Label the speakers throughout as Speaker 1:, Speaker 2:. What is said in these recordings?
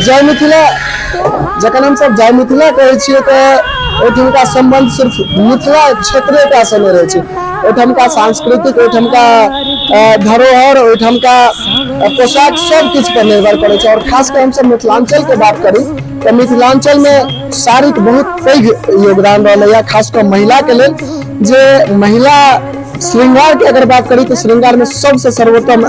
Speaker 1: जय मिथिला। जखन हमसब जय मिथिला कहै छियै तऽ ओहिठुमका सम्बन्ध सिर्फ मिथिला क्षेत्रेटा से नहि रहै छै। ओहिठमका सांस्कृतिक, ओहिठमका धरोहर, ओहिठमका पोशाक सब किछु पर निर्भर करै छै। और खास कऽ हमसब मिथिलांचल के बात करी तऽ मिथिलांचल मे साड़ीके बहुत पैघ योगदान रहलैए, खास कऽ महिला के लेल। जे महिला श्रृंगार के अगर बात करी तऽ श्रृंगार में सबसे सर्वोत्तम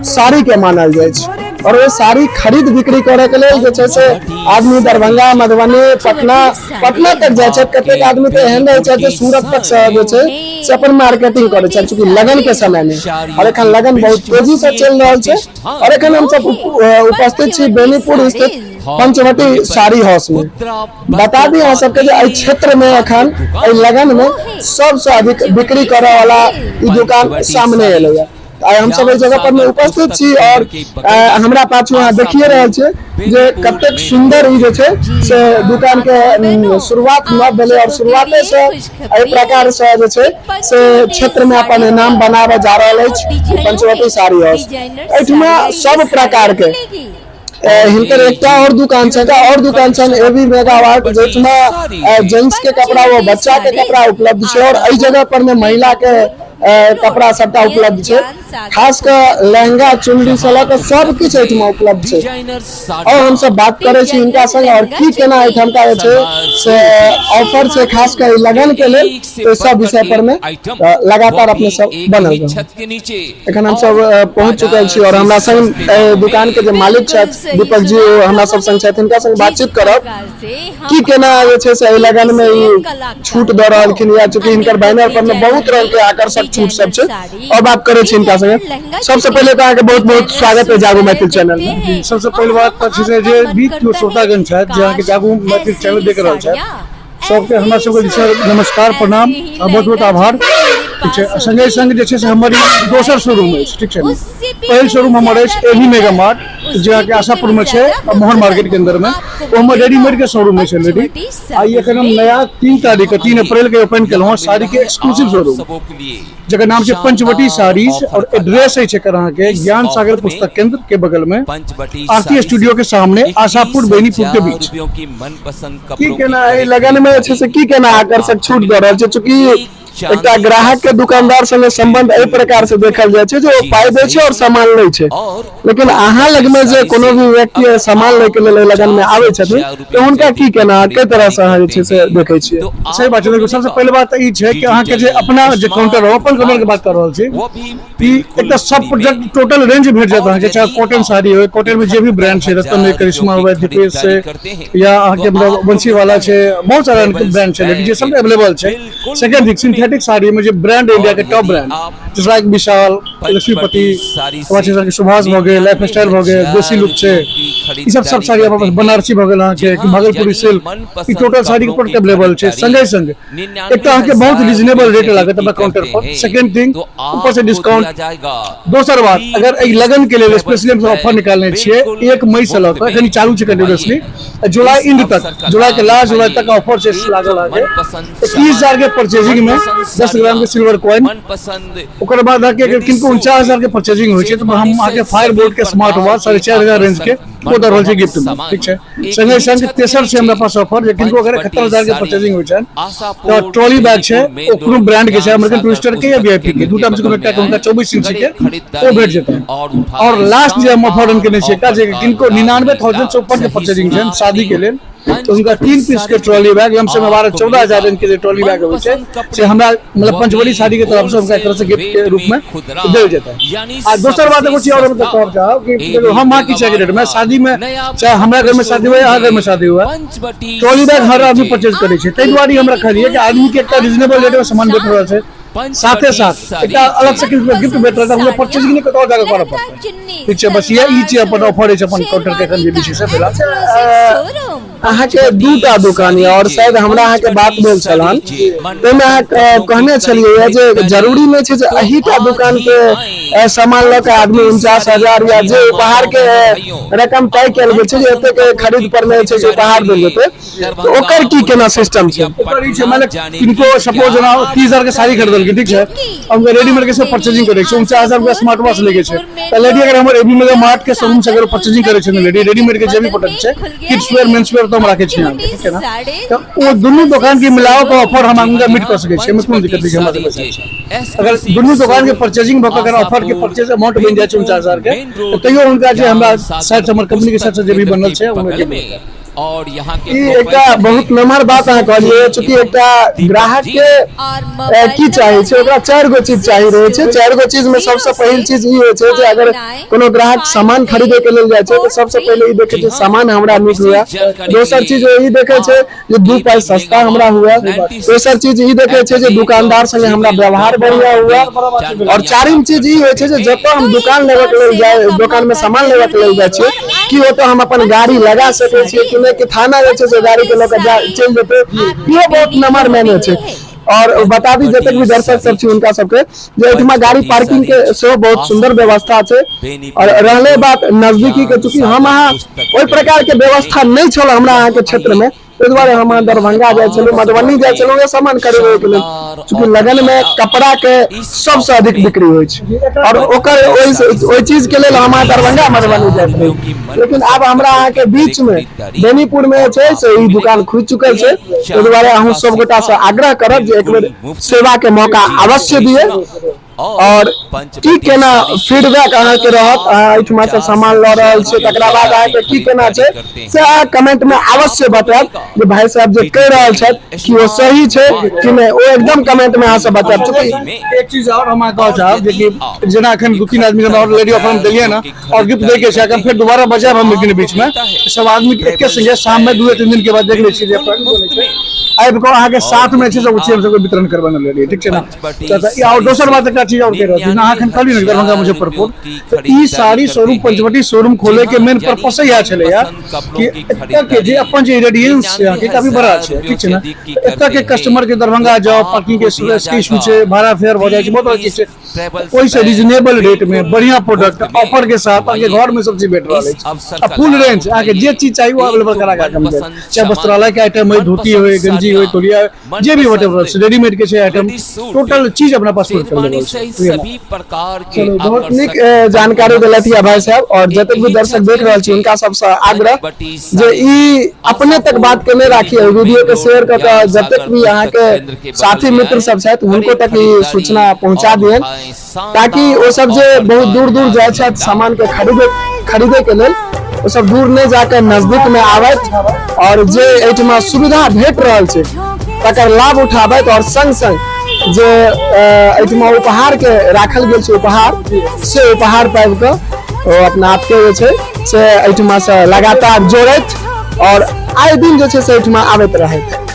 Speaker 1: साड़ी के मानल जाइ छै। और ओ साड़ी खरीद बिक्री करे के लेल जे छै से आदमी दरभंगा, मधुबनी, पटना पटना तक जाइ छै। कतेक आदमी तऽ एहन रहै छै जे सूरत तक से जे छै से अपन मार्केटिंग करै छै, चूँकि लगन के समय में। और एखन लगन बहुत तेजी से चलि रहल छै। और एखन हमसब उपस्थित छी बेनीपुर स्थित पंचवटी साड़ी हाउस में। बता दी अहाँ सबके जे एहि क्षेत्र में एखन एहि लगन में सबसे अधिक बिक्री करे वाला ई दुकान सामने एलै। आइ हमसब एहि जगह पर में उपस्थित छी और हमरा पाछू अहाँ देखिए रहल छियै जे कतेक सुंदर ई जे छै से दुकान के शुरुआत नव भेलै और शुरुआते से एहि प्रकार से जे छै से क्षेत्र में अपन नाम बनाबऽ जा रहल अछि पंचवटी साड़ी हाउस। एहिठमा सब प्रकार के हिनकर एकटा और दुकान छै, और दुकान छै एबी मेगा मार्ट, जाहिठमा जेंट्स के कपड़ा व बच्चा के कपड़ा उपलब्ध छै। और एहि जगह पर में महिला के कपड़ा सबटा उपलब्ध छै, खास कऽ लहंगा चुनरी से लऽ कऽ सब किछु एहिठमा उपलब्ध छै। और हमसब बात करै छी हिनका संग और की केना एहिठमका जे छै से ऑफर छै खास कऽ लगन के लेल, तो सब विषय पर में लगातार अपने सब बनल रहू। एखन हमसब पहुंच चुकल छी और हमरा संग दुकान के जे मालिक छथि दीपक जी, ओ हमरा सब संग छथि। हिनका संग बातचीत करब की केना जे छै से एहि लगन में ई छूट दऽ रहलखिन, या चूंकि हिनकर बैनर पर में बहुत रंग के आकर्षक छूट सब छै। और बात करै छी हिनका संगे। सबसे पहिले तऽ अहाँके बहुत बहुत स्वागत है जागू मैथिल चैनल में।
Speaker 2: सबसे पहिले बात तऽ छै जे भी केओ श्रोतागण छथि जे अहाँके जागू मैथिल चैनल देख रहल छथि, सबके हमरा सबके जे छै नमस्कार, प्रणाम आ बहुत बहुत आभार। ठीक छै, संगे संग जे छै से हमर ई दोसर शोरूम अछि। ठीक छै ने, पहिल शोरूम हमर अछि एवी मेगा मार्ट, जे अहाँके आशापुरमे छै मोहन मार्केटके अन्दरमे। ओ हमर रेडीमेडके शोरूम अछि ऑलरेडी। आ ई एखन हम नया 3 तारीखके 3 अप्रैलके ओपन केलहुँ हँ साड़ीके एक्सक्लूसिव शोरूम, जकर नाम छै पंचवटी साड़ीज। और एड्रेस अछि एकर अहाँके ज्ञान सागर पुस्तक केंद्र के बगल में, आरती स्टूडियो के सामने, आशापुर बेनीपुर के बीच।
Speaker 1: की केना एहि लगन में छै से की केना आकर्षक छूट दऽ रहल छै? चूँकि एकटा ग्राहक के दुकानदार संगे संबंध एहि प्रकार से देखल जाइ छै जे ओ पाइ दै छै और सामान लै छै। लेकिन अहाँ लग में जे कोनो भी व्यक्ति सामान लै के लेल एहि लगन में आबै छथिन तऽ हुनका की केना कई तरह से अहाँ जे छै से देखै छियै?
Speaker 2: सही बात छै। देखियौ, सबसे पहिले बात तऽ ई छै कि अहाँके जे अपना जे काउंटर हो, अपन काउंटर के बात कर रहल छी, ई एकटा सब प्रोडक्ट टोटल रेंज भेट जायत अहाँके। चाहे कॉटन साड़ी हो, कॉटन में जे भी ब्रांड छै, रतन है, करिश्मा हुए, दीपेश छै, या अहाँके मतलब बंसीवाला छै, बहुत सारा ब्रांड छै, लेकिन जे सब अवेलेबल छै। सेकंड थिंग, सिंथेटिक साड़ी में जे ब्रांड इंडिया के टॉप ब्रांड, जैसे लाइक विशाल, लक्ष्मीपति, सुभाष भऽ गेल, लाइफ स्टाइल भऽ गेल, देसी लुक छै, ई सब सब साड़ी अपन बनारसी भऽ गेल अहाँके, भागलपुरी सिल्क, ई टोटल साड़ी के प्रोडक्ट अवेलेबल छै। संगे संग एक तऽ अहाँके बहुत रिजनेबल रेट लागत हमरा काउंटर पर। सेकंड थिंग, ऊपर से डिस्काउंट। दोसर बात, अगर एहि लगन के लेल स्पेशली हम ऑफर निकालने छियै, 1 मई से लऽ कऽ एखन ई चालू छै कंटिन्यूअसली, जुलाई एंड तक, जुलाई के लास्ट जुलाई तक ऑफर छै लागल अहाँके। 21,000 के परचेजिंग में 10 ग्राम के सिल्वर कॉइन। ओकर बाद अहाँके अगर किनको 49,000 के परचेजिंग होइ छै तऽ हम अहाँके फायर बोर्ड के स्मार्ट वॉच 4500 रेंज के ओ दऽ रहल छी गिफ्ट में। ठीक छै, संगे संग तेसर छै हमरा पास ऑफर जे किनको अगर 71,000 के परचेजिंग होइ छनि तऽ ट्रॉली बैग छै, ओ कोनो ब्रांड के छै, अमेरिकन टूरिस्टर के या वीआईपी के, दूटा में से कोनो एकटा के हुनका 24 इंच के ओ भेट जेतनि। और लास्ट जे हम ऑफर रन केने छियै एकटा, जे किनको 99,000 से ऊपर के परचेजिंग छनि शादी के लेल तऽ हुनका 3 पीस के ट्रॉली बैग लमसम 12-14 हजार रेंज के जे ट्रॉली बैग होइ छै से हमरा मतलब पंचवटी साड़ी के तरफ से हुनका एक तरह से गिफ्ट के रूप में देल जेतै। आ दोसर बात एगो चीज और हम कहब चाहब कि हम अहाँ की छै रेट में शादी में, चाहे हमरा घर में शादी हुए, अहाँ घर में शादी हुए, ट्रॉली बैग हर आदमी परचेज करै छै। ताहि दुआरे हम रखलियै कि आदमी के एकटा रिजनेबल रेट में सामान भेट रहल छै, साथे साथ एकटा अलग से गिफ्ट भेट रहल छै, हुनका परचेजिंग नहि कतौ जाके करऽ पड़तै। ठीक छै, बस इएह ई चीज अपन ऑफर अछि अपन काउंटर के एखन जे भी छै से फिलहाल।
Speaker 1: अहाँके दूटा दुकान यऽ और शायद हमरा अहाँके बात भेल छल हन, ताहिमे अहाँ कहने छलियै जे जरूरी नहि छै जे एहिटा दुकान के सामान लऽ के आदमी 49,000 या जे उपहार के रकम तय कयल गेल छै जे एतेक के खरीद पर मे छै से उपहार देल जेतै, तऽ ओकर की केना सिस्टम छै?
Speaker 2: ओकर ई छै, मानि लिअ किनको सपोज जेना 30,000 के साड़ी खरीदलखिन, ठीक छै, हम रेडीमेड के से परचेजिंग करै छै, 49,000 रुपया स्मार्ट वॉच लगे छै, तऽ लेडी अगर हमर एबी मेगा मार्ट के शोरूम से अगर परचेजिंग करै छै ने लेडी, रेडीमेड के जे भी प्रोडक्ट छै, किड्स वेयर, मेंस वेयर तो हम राखै छी अहाँके, ठीक छै ने, तऽ ओ दुनू दोकान के मिलाओ के ऑफर हम हुनका मीट कऽ सकै छियै, एहिमे कोनो दिक्कत नहि छै। हमरा सबके साइड अगर दुनू दोकान के परचेजिंग भऽ कऽ अगर ऑफर के परचेज अमाउंट बनि जाइ छै 49,000 के, तऽ तैयो हुनका जे हमरा साइड से, हमर कंपनी के साइड से जे भी बनल छै, ओहिमे गिफ्ट मिलतै।
Speaker 1: ई एकटा बहुत नमहर बात अहाँ कहलियै, चूँकि एकटा ग्राहक के की चाही छै, ओकरा चारि गो चीज चाही रहै छै। चारि गो चीज में सबसे पहिल चीज ई होइ छै जे अगर कोनो ग्राहक सामान खरीदे के लेल जाइ छै तऽ सबसे पहिले ई देखै छै सामान हमरा नीक हुए, दोसर चीज ओ ई देखै छै जे दू पाइ सस्ता हमरा हुए, तेसर चीज ई देखै छै जे दुकानदार संगे हमरा व्यवहार बढ़िया हुए, और चारिम चीज ई होइ छै जे जतऽ हम दुकान लेबऽ के लेल जाइ, दोकान में सामान लेबऽ के लेल जाइ छियै, कि ओतऽ हम अपन गाड़ी लगा सकै छियै कि नहि, कि थाना जे छै से गाड़ी के लऽ कऽ जा चलि जेतै। इहो बहुत नमहर मायने छै। और बता दी जतेक भी दर्शक सब छै हुनका सबके जे एहिठमा गाड़ी पार्किंग के सेहो बहुत सुंदर व्यवस्था छै। और रहले बात नजदीकी के, चूंकि हम अहाँ ओहि प्रकार के व्यवस्था नहि छल हमरा अहाँके क्षेत्र में, ताहि दुआरे हम अहाँ दरभंगा जाइ छलहुँ, मधुबनी जाइ छलहुँ सामान खरीदे के लेल, चूंकि लगन में कपड़ा के सबसे अधिक बिक्री होइ छै और ओकर ओहि चीज के लेल हम अहाँ दरभंगा मधुबनी जाइत रही। लेकिन आब हमरा अहाँके बीच में बेनीपुर में जे छै से ई दुकान खुजि चुकल छै, ताहि दुआरे अहूँ सब गोटा से आग्रह करब जे एक बेर सेवा के मौका अवश्य दिए। और की केना फीडबैक अहाँके रहत, अहाँ एहिठमा से सामान लऽ रहल छियै तकरा बाद अहाँके की केना छै से अहाँ कमेंट में अवश्य बतायब जे भाई साहब जे कहि रहल छथि कि ओ सही छै कि नहि, ओ एकदम कमेंट में अहाँ सब बतायब। चूँकि
Speaker 2: एक चीज और हम अहाँके कहऽ चाहब जे कि जेना एखन दू तीन आदमी के और लेडी ऑफर हम देलियै ने और गिफ्ट दै के छै, अखन फेर दोबारा बजायब हम एक दिन बीच में सब आदमी के एके संगे शाम में 2-3 दिन के बाद देख लै छियै जे अपन आबि कऽ अहाँके साथ में छै सब हम सबके वितरण करबेने लेलियै, ठीक छै ने। तऽ और दोसर बात एकटा चीज और कहि रहल छी, अहाँ एखन कहलियै ने दरभंगा मुजफ्फरपुर, तऽ ई साड़ी शोरूम पंचवटी शोरूम खोले के मेन पर्पस इएह छलैया कि एतऽ के जे अपन जे रेडियंस छै अहाँके काफी बड़ा छै, ठीक छै ने, एतऽ के कस्टमर के दरभंगा जाउ पार्किंग के इश्यू छै, भाड़ा फेयर भऽ जाइ छै, बहुत तरह चीज छै, ओहिसँ रीजनेबल रेट में बढ़िया प्रोडक्ट ऑफर के साथ अहाँके घर में सब चीज भेट रहल अछि आ फुल रेंज अहाँके जे चीज चाही ओ अवेलेबल करा के हम देब, चाहे वस्त्रालय के आइटम होइ, धोती होइ, गंजी होइ, तौलिया होइ, जे भी what ever readymade के छै आइटम, टोटल चीज अपना पास अवेलेबल छै।
Speaker 1: चलू, बहुत नीक जानकारी देलथि है भाई साहब। और जतेक भी दर्शक देख रहल छी हुनका सबसँ आग्रह जे ई अपने तक बात के नहि राखी, वीडियो के शेयर कऽ के जतेक भी अहाँके साथी मित्र सब छथि हुनको तक ई सूचना पहुंचा दियनि, ताकि ओ सब जे बहुत दूर दूर जाइ छथि सामान के खरीदे के लेल, ओ सब दूर नहि जाके नजदीक में आबथि और जे एहिठमा सुविधा भेट रहल छै तकर लाभ उठाबथि, और संग संग जे एहिठमा उपहार के राखल गेल छै उपहार, से उपहार पाबि कऽ ओ अपना आपके जे छै से एहिठमा से लगातार जोड़थि और आए दिन जे छै से एहिठमा आबैत रहथि।